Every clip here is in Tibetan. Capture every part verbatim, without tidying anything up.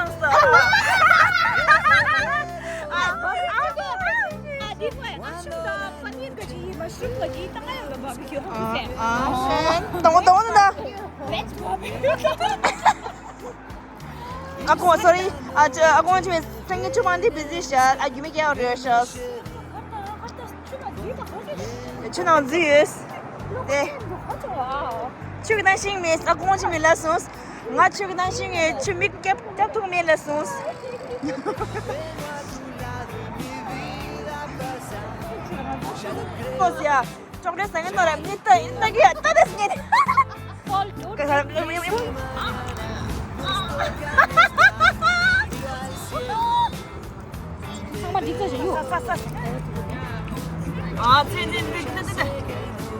བཏང་སོང་། ཨ་ཨ་ཨ་འདི་ཁོས་ཨ་ཤུ་དང་པ་ནིར་ག་ཅི་ཡིན་མ་ཤུ་ག་ཅི་ཡིན་ད་ང་ཡང་ལ་བ་བི་ཁྱོད་ཧ་གོ་ཟེར། ཨ་དང་པོ་དང་པོ་ད། ཨ་ཁོང་སོ་རི། ཨ་ཅོ་ཨ་ཁོང་ཅི་མེད་སེང་གེ་ཆུ་མང་འདི་བི་ཟི་ཤར། ཨ་རྒྱུ་མི་སྐྱེ་བ་རེད་ཤག་ཆུ་ནང་འཛུལ་ཡོད། དེ། ཆུ་གི་ནང་ཤིང་མེད། ཨ་ཁོང་ཅི་མེད་ལ་སོང་། ང་ཆུ་གི་ནང་ཤིང་ངས་ཆུ་མིག་རྒྱབ་རྒྱབ་ཐུག་མེད་ལ་སོང་། ཨོ་ཟེར་ཡ། ཅོག་ལེ་ཟ་ངེ་ནོ་ར་མི་ཏ་ཨིན་ཏ་གི་ཡ་ཏ་དེས་ངེ་ནི། ཀ་ས་ཚང་མ་འགྲིག་ཚར་ཞིག་ཡོད། ཨ་ཚེ་ཚེ་འདི་འདི་འདི་འདི།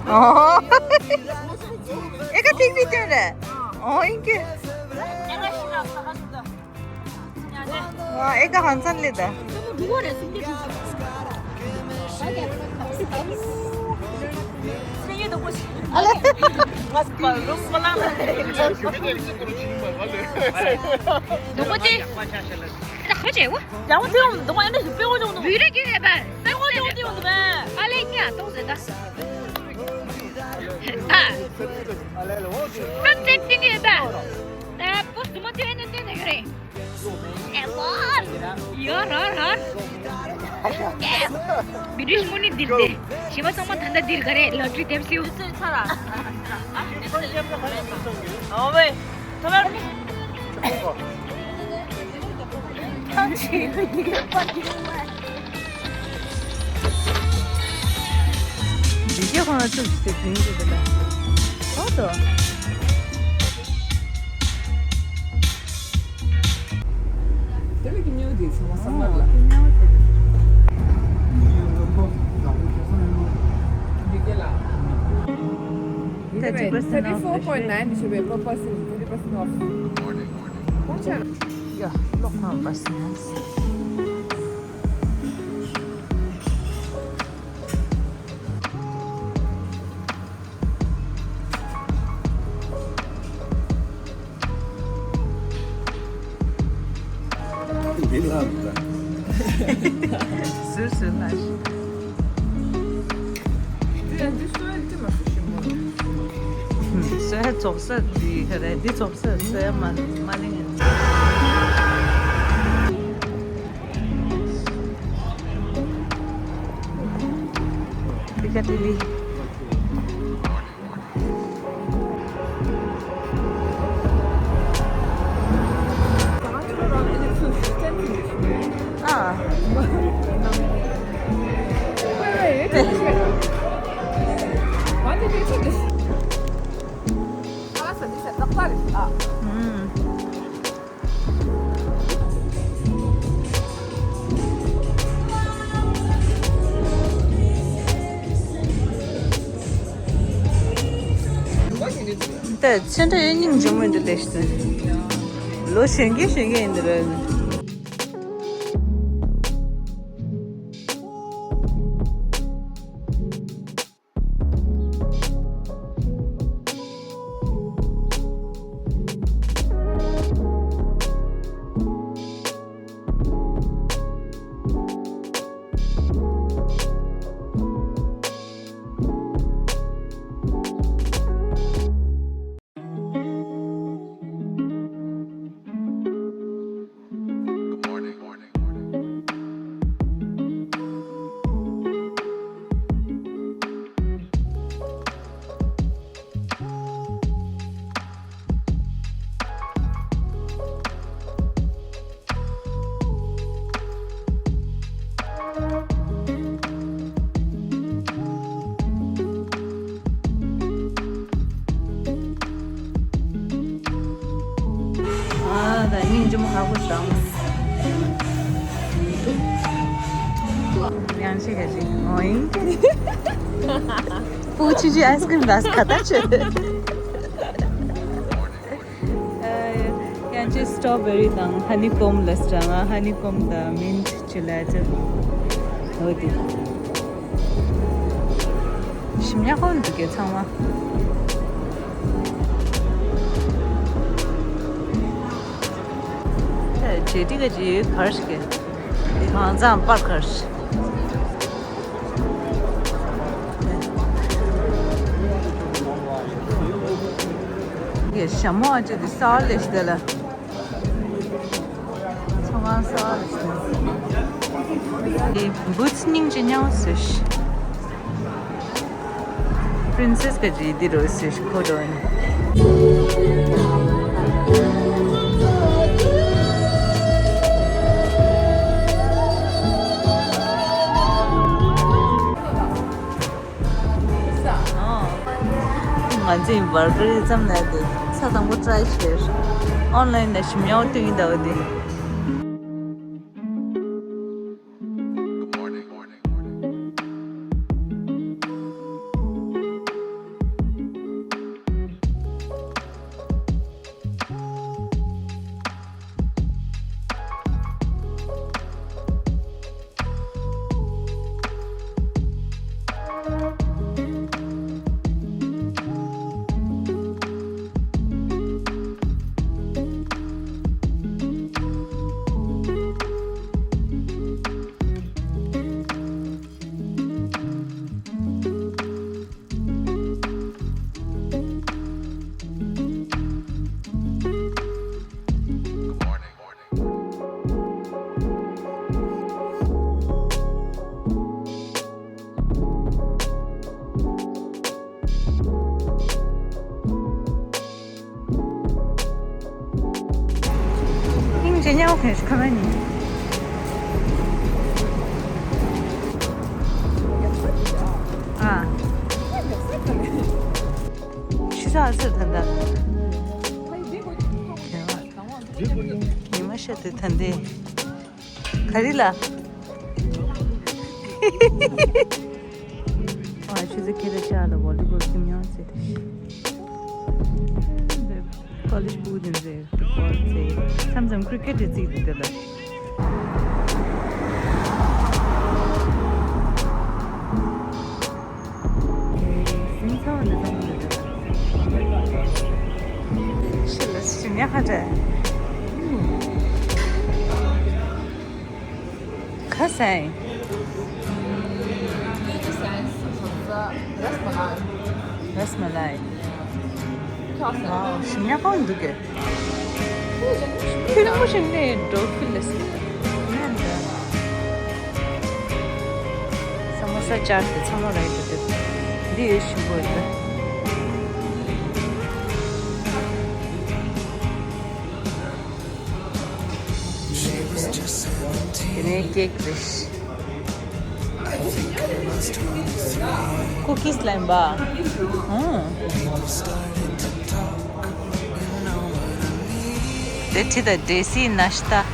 ཨོ། ཨེ་ཀ་ཐིག་མི་སྟོན་རེད། ཨོ་ཨིན་ཀི། ཨེ་ཀ་ཤི་ན་ས་ཧ་སུ་ད། ཨ་ཨེ་ཀ་ཧང་སང་ལེ་ད། ཨེ་ཝ། ཡ་ར་ར། བི་ཌི་ཤི་མོ་ནི་འདིར་དེ། ཞེ་མ་ཚང་མ་ད་ལྟ་འདིར་ག་རེ་ལོ་ཊི་རི་དེབ་སིའུ། ཚེ་ཚ་ར། ཨོ་ཝེ། ཐོ་ར། ཐང་ཆེ་གི་པ་གི་ཝ། འདི་ག་ཁོང་ལ་ཚུགས་ཏེ་དྲིན་དུ་དེ་ལ། ཨོ་ཏོ། དེ་ལ་ཀི་ཉོ་དེ་ཚང་མ་ས་མར་ལ། ཀི་ཉོ་དེ། འདི་ག་ལ། དེ་ཚོ་ Thirty-four point nine should be per person, thirty percent off. Watch out. Yeah, look, my person. འདི་ལ་འདྲ། ཟུར་ཟུར་ལ། འདི་འདི་སོ་ཡན་དེ་མ་སུ་ཞིམ་པོ། སོ་ཡ་བཙོག་ས་འདི་ག་རེ། འདི་བཙོག་ས། སོ་ཡ་མ་མ་ལིང་ཡིན། འདི་ག་དེ་ལི། Ah. Wait, wait, wait, wait. Why did you take this? Ah, so this is the quality. Ah. Mm. ད་ཚེ་འདྲ་ཡོད། སྙིང་རྗེ་མོ་འདི་ལས་ཤི། ལོ་གཞོན་གྱི་གཞོན་གྱི་ཡིན་འདི་རེད། ཨ་ད་སྙིང་རྗེ་མོ་ཧ་གོ་བྱུང་། ཡང་ཤི་ག་ཅིག་ཨོ་ཡིན། པུ་ཆི་ཆི་ཨའི་སི་ཀྲིམ་ར་ས་ཁ་ཏ་ཆེ། ཡང་ཅི་སི་ཊོ་བེ་རི་དང་ཧ་ནི་ཀོམ་ལ་སི་ཊ་ང་ཧ་ནི་ཀོམ་དང་མིན་ཊི་ཅི་ལ་ཅི་འོ་དེ་ཞིམ་ཉག་ཁོ་འདུག་གེ་ཚང་མ། ད་ཇེ་ཏི་ག་ཇེ་གར་ཞིག་གེ་གང་ཚང་པར་གར་ཞིག་ཡེ་ཞྭ་མོ་ཨ་ཅེ་དེ་ས་ལེ་ཤི་དེ་ལ། ཚང་མ་ས་ལེ་ཤི་དེ། བུ་ཚ་སྙིང་རྗེ་ཉའོ་སེ་ཤི། པི་རིན་སེ་སི་ག་ཇི་དེ་རོ་སེ་ཤི་ཁོ་དོ་ནི། ང་ཚོས་བར་གར་ཙམ་ལས་དེ་ཚ་དང་པོ་ཊ་རའི་བྱས། ཨོན་ལའིན་ལ་ཞིམ་ཉའོ་སྟོན་གྱི་འདུག་དེ། སྙིང་རྗེ་ཉའོ་ཁེ་ཤི་ཁ་མ་ནི། ཨ། ཤི་ས་ཨ་ཙི་ད་ད། ཉི་མ་ཤར་དུས་ད་འདི། ག་རེ་ལ། ཨ་ཆུ་ཚོད་ཁྱེད་རང་ཅག་ལ་བོ་ལི་བོལ་ཁྱིམ་ཡོང་ཟེར་ཏེ། ཀོ་ལེཇ་ཕྲུ་གུ་དེ་ཚོས་ཕུཊ་བོལ་རྩེ། མཚམས་མཚམས་ཀྲི་ཀེཊ་རེ་རྩེ་གི་འདུག་དེ་ལ། ཤི་ལ་ཤི་ཉག་ཁ་བྲལ། ཁ་སང་། རཱས་མ་ལའི། རཱས་མ་ལའི། ཁ་སང་། ཝའོ། ཞིམ་ཉག་གང་འདུག་གས། ཁྱོད་རང་མོ་ཞིག་ནས་འགྲོ་ཕུལ་ལ་སི། ས་མོ་ས་ཅར་དེ་ཚང་མ་རེད་འདུག་འདི་ཡོད་ཞིམ་པོ་ཡོད། དེ་ནས་ཀེག་རེད། ཀུ་ཀིས་ལེན་པ། ཨང་། དེ་ཁྲིད་དང་ཌེ་སི་ནཱ་ཤ་ཏཱ།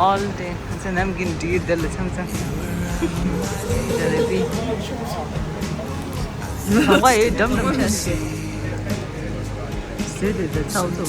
ཨོལ་ཌེ། ང་ཚོ་ནམ་རྒྱུན་འདྲིས་དེ་ལ་མཚམས་མཚམས། ཇ་ལེ་བི། གང་ག་ཡོད་འགྲམ་འགྲམ་ཆ་ཤེས། བཟོས་ཏེ་དེ་ཚའོ་ཚོ།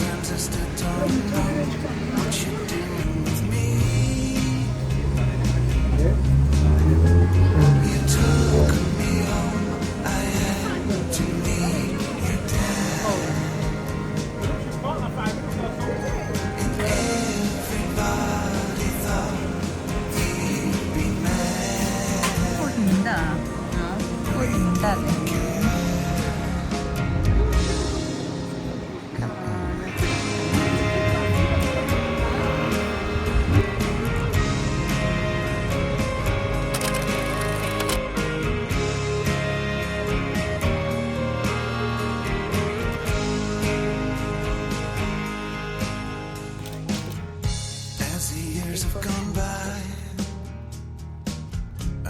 As the years have gone by,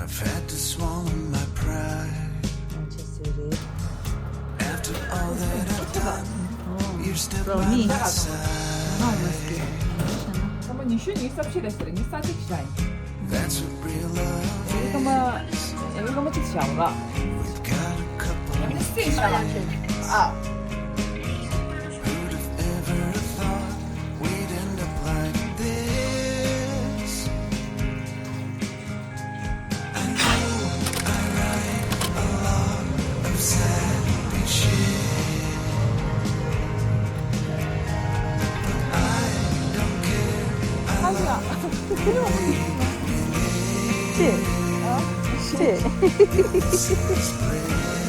I've had to swallow my pride. After all that I've done, you're still by my side. ཐ་མ་ཉི་ཤུ་ཉི་ཤུ་རྩ་བཞི་རེད་ཟེར། ཉི་ཤུ་རྩ་གཅིག་ཞིག་རེད། That's what real love is. ཨེ་ཀ་མ་ཨེ་ཀ་མ་གཅིག་བཞག་ར། We've got a couple of friends. ཨ། Who'd have ever thought we'd end up like this? I know I write a lot of sappy shit, but I don't care. I love the way we live. Shit. Shit. It's a spread.